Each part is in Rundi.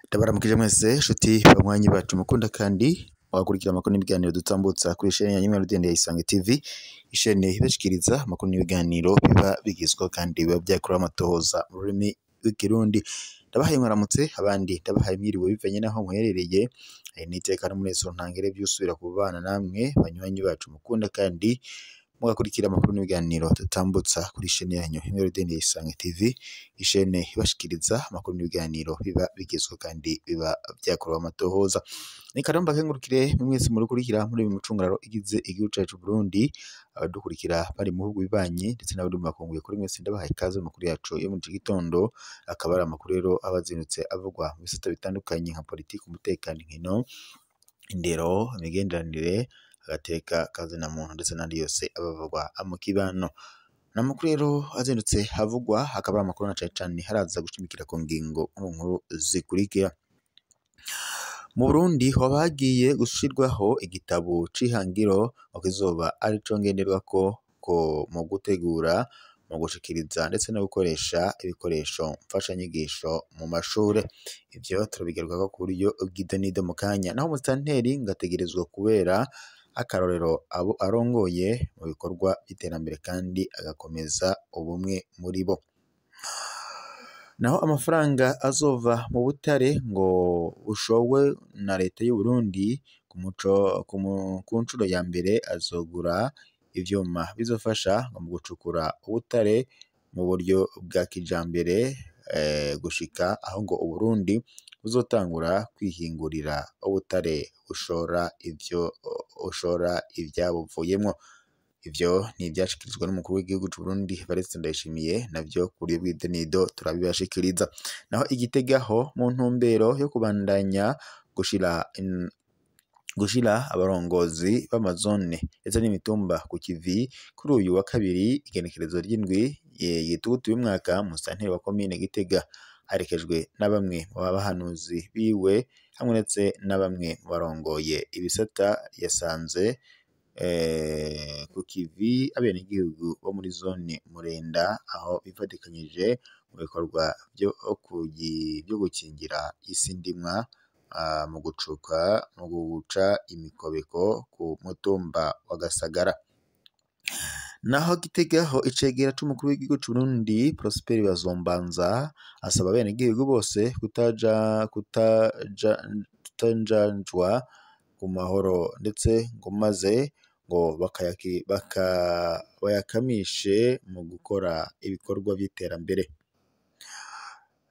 Ndabaramukije mwese nshuti banywanyi bacu mukunda kandi wakurikira amakuru n'ibiganiro dutambutsa kuri shene ya Nyimwe Rudende ya Isange TV, ishene ibashikiriza amakuru n'ibiganiro biba bigezweho kandi biba vyakorewe amatohoza mu rurimi rw'ikirundi. Ndabahaye mwaramutse, abandi ndabahaye mwiriwe bivanye n'aho muherereye. N'iteka n'umunezero ntangere vy'usubira kubana namwe banywanyi bacu mukunda kandi mugakurikira amakuru n'ibiganiro dutambutsa kuri shene yanyu Nyimwe Rudende ya Isange TV, ishene ibashikiriza amakuru n'ibiganiro biba bigezweho kandi biba vyakorewe amatohoza. Reka rero mbakengurukire mwese murukurikira muri uyu mucungararo igize igihugu cacu Burundi, abadukurikira bari mu bihugu bibanyi ndetse n'abari mu makungu. Kuri mwese ndabahaye ikaze mu makuru yacu yo muri iki gitondo, akaba ari amakuru rero aba azindutse avugwa mu bisata bitandukanye nka politiki, umutekano, inkino, indero, imigenderanire, agateka kazina muntu ndetse n'andi yose aba avugwa mu kibano. Ni amakuru rero azindutse avugwa, akaba ari amakuru na cane cane haraza gushimikira ku ngingo nkuru zikurikira. Mu Burundi hoba hagiye gushirwaho igitabo c'ihangiro ngo kizoba arico ngenderwako ko mu gutegura, mu gushikiriza ndetse no gukoresha ibikoresho mfashanyigisho mu mashure. Ivyo turabigarukako ku buryo bw'idonido mu kanya. Naho umusitanteri ngo ategerezwa kubera akarorero abo arongoye mu bikorwa vy'iterambere kandi agakomeza ubumwe muri bo. Naho amafaranga azova mu butare ngo bushowe na leta y'u Burundi ku ncuro ya mbere azogura ivyuma bizofasha mu gucukura ubutare mu buryo bwa kijambere, gushika aho ngo Uburundi buzotangura kwihingurira ubutare bushora ivyo bushora ivyabuvuyemwo. Ivyo ni ivyashikirijwe n'umukuru w'igihugu c'Uburundi Evariste Ndayishimiye, navyo ku buryo bw'idonido turabibashikiriza. Naho i Gitega ho mu ntumbero yo kubandanya gushira abarongozi b'amazone ndetse n'imitumba ku kivi, kuri uyu wa kabiri igenekerezo ry'indwi gitugutu y'umwaka, musitanteri wa komine Gitega aherekejwe na bamwe mu bahanuzi biwe hamwe ndetse na bamwe mu barongoye ibisata, yasanze ku kivi abenegihugu bo muri zone Murenda, aho bifatikanyije mu bikorwa vyo gukingira isi ndimwa mu gucuka mu guca imikobeko ku mutumba wa Gasagara. Naho Gitega ho icegera c'umukuru w'igihugu c'Uburundi Prosper Bazombanza asaba abenegihugu bose kutajanjwa ku mahoro ndetse ngo maze ngo bayakamishe mu gukora ibikorwa vy'iterambere.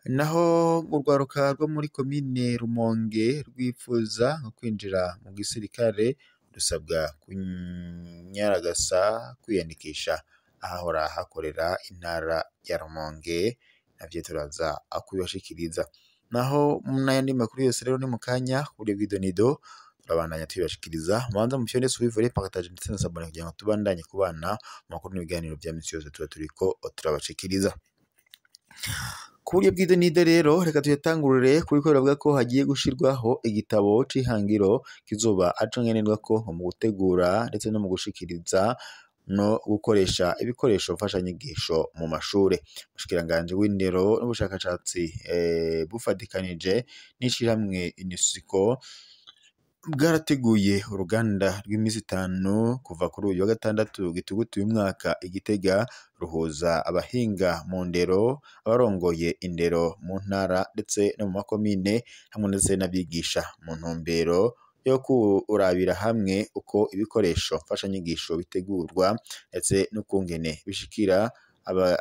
Naho urwaruka rwo muri komine Rumonge rwipfuza kwinjira mu gisirikare rusabwa kunyaragasa kwiyandikisha ahahora hakorera intara ya Rumonge, navyo turaza kubibashikiriza. Naho n'ayandi makuru yose rero ni mu kanya ku buryo bw'idonido turabandanya tubibashikiriza. Mubanza mufyonde suivre, partage ndetse na s'abonner kugira ngo tubandanye kubana mu makuru n'ibiganiro vya misi yose tuba turiko turabashikiriza. Ku buryo bw'idonido rero reka tuyatangurire kuriko biravuga ko hagiye gushirwaho igitabo c'ihangiro kizoba arico ngenderwako mu gutegura ndetse no mu gushikiriza no gukoresha ibikoresho mfashanyigisho mu mashure. Umushikiranganji w'indero n'ubushakashatsi bufatikanije n'ishirahamwe UNESCO bwarateguye uruganda rw'imisi itanu kuva kuri uyu wa gatandatu gitugutu uyu mwaka i Gitega, ruhuza abahinga mu ndero, abarongoye indero mu ntara ndetse no mu makomine hamwe ndetse n'abigisha, mu ntumbero yo kurabira hamwe uko ibikoresho mfashanyigisho bitegurwa ndetse n'ukungene bishikira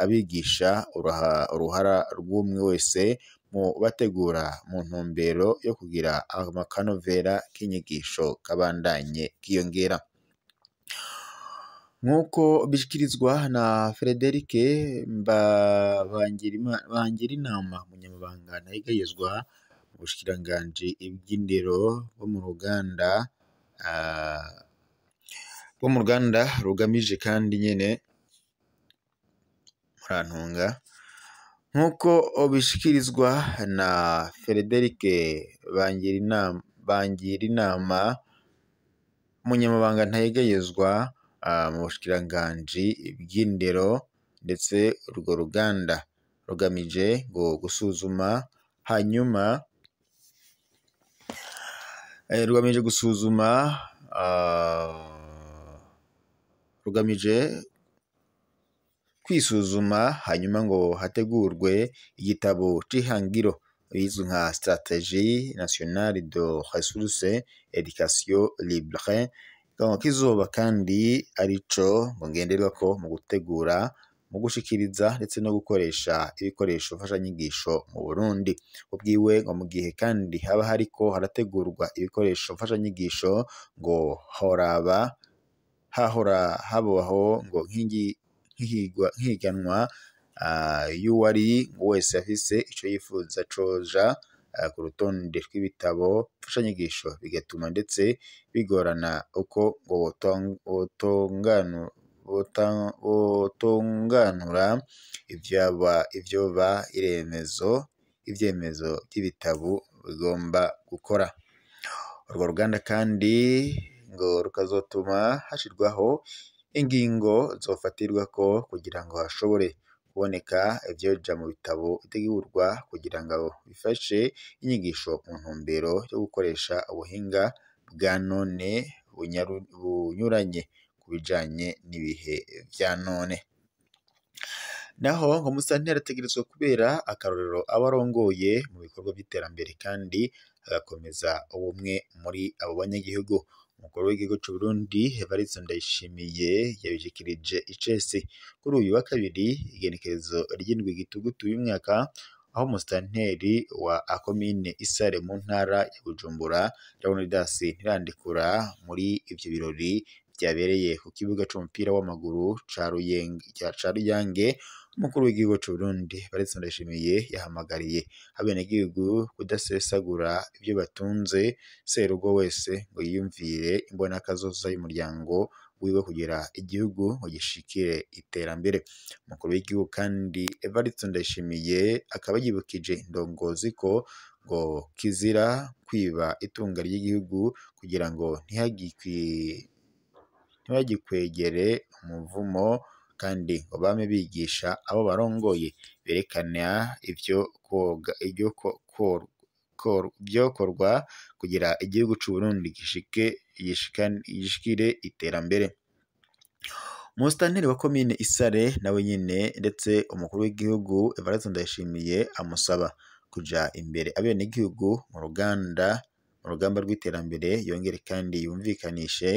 abigisha, uruhara rw'umwe wese mu bategura, mu ntumbero yo kugira amakanovera k'inyigisho kabandanye kiyongera. Nk'uko bishikirizwa na Frederic Bangirinama, umunyamabanga ntayegayezwa mu bushikiranganji bw'indero bwo mu ruganda rugamije kandi nyene murantunga. Nk'uko bishikirizwa na Frederic Bangirinama, umunyamabanga ntayegayezwa mu bushikiranganji bw'indero, ndetse urwo ruganda rugamije ngo gusuzuma hanyuma rugamije gusuzuma rugamije kwisuzuma hanyuma ngo hategurwe igitabo c'ihangiro bizwi nka Stratégie Nationale de Ressources Education Libre, kizoba kandi arico ngo ngenderwako mu gutegura, mu gushikiriza ndetse no gukoresha ibikoresho mfashanyigisho mu Burundi. Ubwiwe ngo mu gihe kandi haba hariko harategurwa ibikoresho mfashanyigisho ngo horaba hahora habaho ngo nk'ihiganwa y'uwari wese afise ico yifuza coja ku rutonde rw'ibitabo mfashanyigisho, bigatuma ndetse bigorana uko ngo botunganura ivyoba ivyemezo vy'ibitabo bigomba gukora. Urwo ruganda kandi ngo rukazotuma hashirwaho ingingo zofatirwako kugira ngo hashobore kuboneka ivyoja mu bitabo bitegurwa kugira ngo bifashe inyigisho mu ntumbero yo gukoresha ubuhinga bwa none bunyuranye ku bijanye n'ibihe vya none. Naho ngo Musanteri ategerezwa kubera akarorero abo arongoye mu bikorwa vy'iterambere kandi agakomeza ubumwe muri abo banyagihugu. Umukuru w'igihugu c'Uburundi Evariste Ndayishimiye yabishikirije icese kuri uyu wa kabiri, igenekerezo ry'indwi gitugutu y'umwaka, aho umusitanteri wa komine Isare mu ntara ya Bujumbura Leonidas Ntirandekura muri ivyo birori vyabereye ku kibuga c'umupira w'amaguru ca Ruyange. Umukuru w'igihugu c'Uburundi Evariste Ndayishimiye yahamagariye abenegihugu kudasesagura ivyo batunze, serugo wese ngo yiyumvire imbonakazoza y'umuryango wiwe kugira igihugu ngo gishikire iterambere. Umukuru w'igihugu kandi Evariste Ndayishimiye akaba yibukije indongozi ko ngo kizira kwiba itunga ry'igihugu kugira ngo ntibagikwegere umuvumo, kandi ngo bame bigisha abo barongoye berekana ivyokorwa kugira igihugu c'Uburundi gishikire iterambere. Umusitanteri wa komine Isare nawe nyene ndetse umukuru w'igihugu Evariste Ndayishimiye amusaba kuja imbere abenegihugu mu rugamba rw'iterambere, yongere kandi yumvikanishe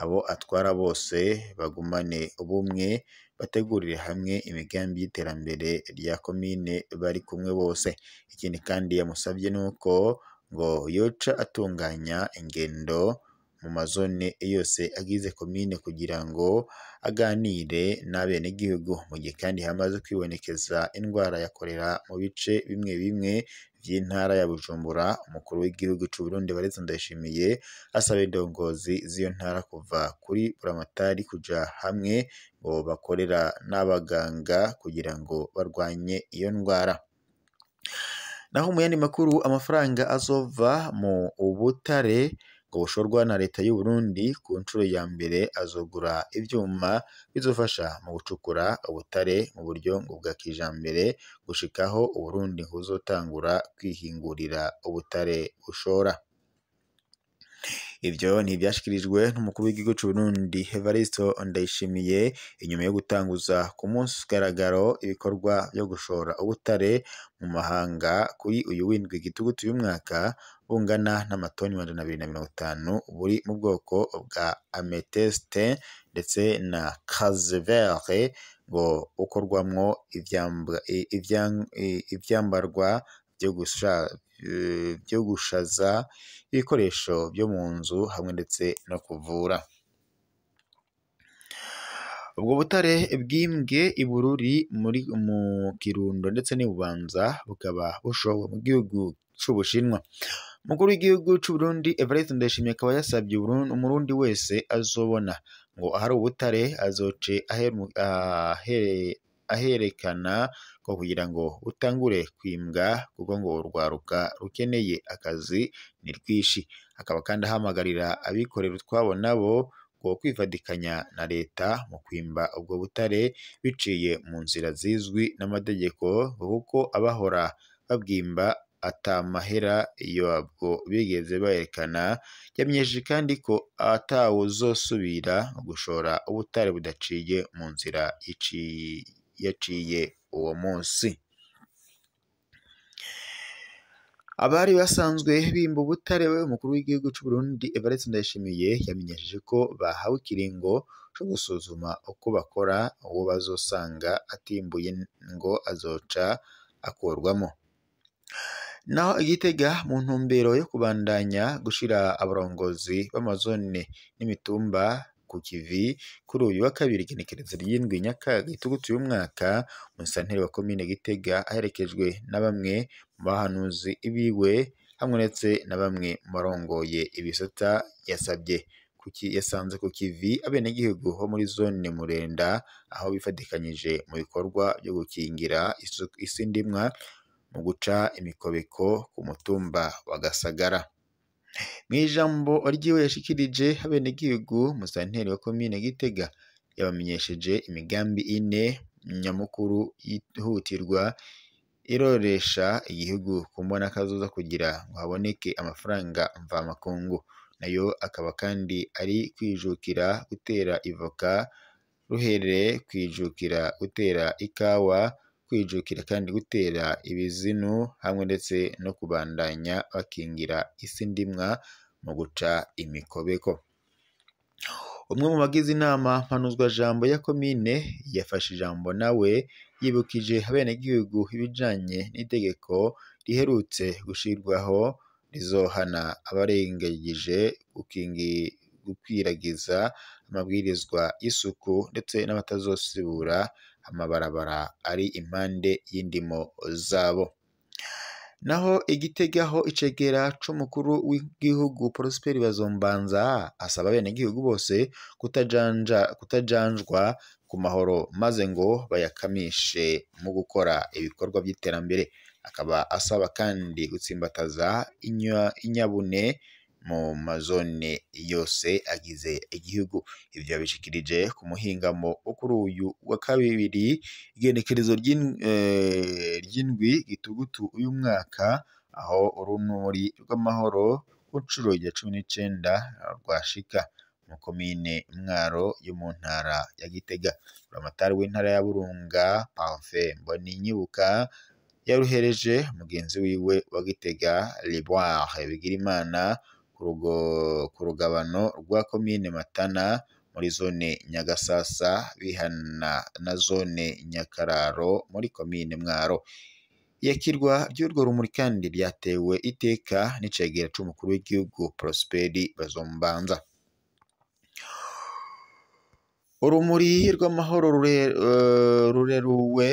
abo atwara bose bagumane ubumwe, bategurire hamwe imigambi y'iterambere rya komine bari kumwe bose. Ikindi kandi yamusavye nuko ngo yoca atunganya ingendo mu mazone yose agize komine kugira ngo aganire n'abenegihugu, mu gihe kandi hamaze kwibonekeza indwara ya korera mu bice bimwe bimwe vy'intara ya Bujumbura. Umukuru w'igihugu c'Uburundi Evariste Ndayishimiye asaba indongozi z'iyo ntara kuva kuri buramatari kuja hamwe ngo bakorera n'abaganga kugira ngo barwanye iyo ndwara. Naho mu yandi makuru, amafaranga azova mu ubutare ngo bushorwa na leta y'u Burundi ku nshuro ya mbere azogura ivyuma bizofasha mu gucukura ubutare mu buryo ngo bwa kijambere, gushikaho Uburundi buzotangura kwihingurira ubutare bushora. Ivyo ntivyashikirijwe n'umukuru w'igihugu c'Uburundi Evariste Ndayishimiye inyuma yo gutanguza ku mugaragaro ibikorwa vyo gushora ubutare mu mahanga kuri uyu w'indwi gitugutu y'umwaka, bungana n'amatoni 250, buri mu bwoko bwa ameteste ndetse na casevere, ngo ukorwamwo ivyambarwa vyo gushaza, ibikoresho vyo mu nzu hamwe ndetse no kuvura. Ubwo butare bwimbwe i Bururi muri mu Kirundo ndetse n'Ibubanza bukaba bushowe mu gihugu c'Ubushinwa. Umukuru w'igihugu c'Uburundi Evariste Ndayishimiye akaba yasabye umurundi wese azobona ngo ahari ubutare azoce aherekana ko kugira ngo butangure kwimbwa, kuko ngo urwaruka rukeneye akazi ni rwinshi. Akaba kandi ahamagarira abikorera utwabo nabo bwo kwifadikanya na leta mu kwimba ubwo butare biciye mu nzira zizwi n'amategeko, kuko abahora babwimba atamahera yabwo bigeze berekana. Yamenyesheje kandi ko atawuzosubira gushora ubutare budaciye mu nzira yaciye uwo munsi. Abari basanzwe bimba ubutare, umukuru w'igihugu c'u Burundi Evariste Ndayishimiye yamenyesheje ko bahawe ikiringo co gusuzuma uko bakora, uwo bazosanga atimbuye ngo azoca akurwamo. Naho Igitega, mu ntumbero yo kubandanya gushira abarongozi b'amazone n'imitumba ku kivi, kuri uyu wa kabiri igenekerezo ry'indwi Nyakanga gitugutu y'umwaka, umusanteri wa komine Gitega aherekejwe na bamwe mu bahanuzi biwe hamwe ndetse na bamwe mu barongoye ibisata, yasabye yasanze ku kivi abenegihugu bo muri zone Murenda, aho bifatikanyije mu bikorwa byo gukingira isi ndimwa mu guca imikobeko ku mutumba wa Gasagara. Mw'ijambo ryiwe yashikirije abenegihugu, umusanteri wa komine Gitega yabamenyesheje imigambi ine nyamukuru yihutirwa iroresha igihugu ku mbonakazoza kugira ngo haboneke amafaranga mvamakungu, nayo akaba kandi ari kwijukira gutera ivoka, ruhere kwijukira gutera ikawa, kwijukira kandi gutera ibizinu, hamwe ndetse no kubandanya bakingira isi ndimwa mu guca imikobeko. Umwe mu bagize inama mpanuzwajambo ya komine yafashe ijambo nawe yibukije abenegihugu ibijanye n'itegeko riherutse gushirwaho rizohana abarengagije gukwiragiza amabwirizwa y'isuku ndetse n'abatazosibura amabarabara ari impande y'indimo zabo. Naho Igitega ho icegera c'umukuru w'igihugu Prosper Bazombanza asaba abenegihugu bose kutajanjwa ku mahoro maze ngo bayakamishe mu gukora ibikorwa by'iterambere. Akaba asaba kandi gutsimbataza inyabune mu mazone yose agize igihugu. Ivyo yabishikirije ku muhingamo wo kuri uyu wa kabiri igenekerezo ry'indwi gitugutu uyu mwaka, aho urumuri rw'amahoro ku ncuro ya 19 rwashika mu komine Mwaro yo mu ntara ya Gitega. Buramatari w'intara ya Burunga Parfait Mboninyibuka yaruhereje mugenzi wiwe wa Gitega Liboire Bigirimana ku rugabano rwa komine Matana muri zone Nyagasasa bihana na zone Nyakararo muri komine Mwaro. Iyakirwa ry'urwo rumuri kandi ryatewe iteka n'icegera c'umukuru w'igihugu Prosper Bazombanza. Urumuri rw'amahoro rureruwe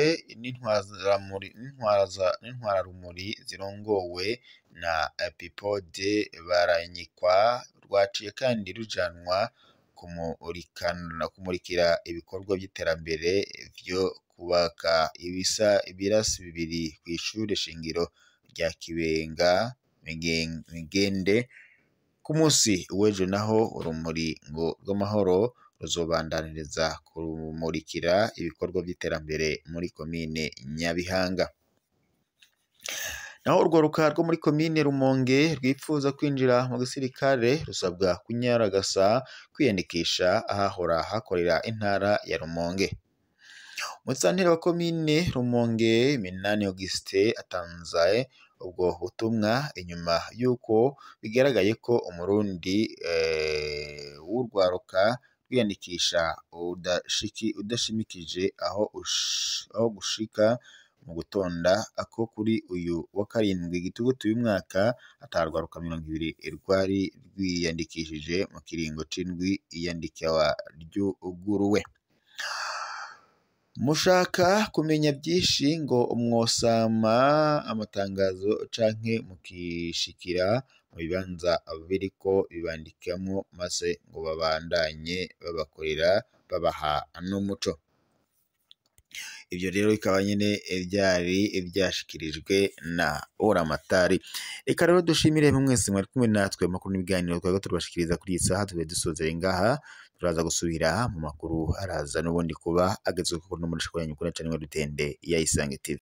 n'intwararumuri zirongowe na Epipode Baranyikwa, rwaciye kandi rujanwa kumurikira ibikorwa by'iterambere vyo kubaka ibirasi bibiri kw'ishure shingiro rya Kibenga Migende. Ku musi w'ejo naho urumuri ngo rw'amahoro ruzobandaniriza kumurikira ibikorwa by'iterambere muri komine Nyabihanga. Naho urwaruka rwo muri komine Rumonge rwifuza kwinjira mu gisirikare rusabwa kunyaragasa kwiyandikisha ahahora hakorera intara ya Rumonge. Umusanteri wa komine Rumonge Minani Augustin atanze ubwo butumwa inyuma y'uko bigaragaye ko umurundi w'urwaruka kwiyandikisha udashimikije aho gushika mu gutonda ako kuri uyu wa karindwi gitugutu uyu mwaka atarwaruka 20 rwari rwiyandikishije mu kiringo c'indwi iyandikwa ryuguruwe. Mushaka kumenya byinshi ngo mwosama amatangazo canke mukishikira mu bibanza biriko bibandikamo maze ngo babandanye babakorera babaha n'umuco. Ibyo rero bikaba nyine byari byashikirijwe na Buramatari. Reka rero dushimire mwese mwari kumwe natwe amakuru n'ibiganiro twari turabashikiriza kuri iyi saha, tube dusozeye ngaha. Turaza gusubira mu makuru araza n'ubundi kuba agezweho no muri shako yanyu kuri channel Rudende ya Isange TV.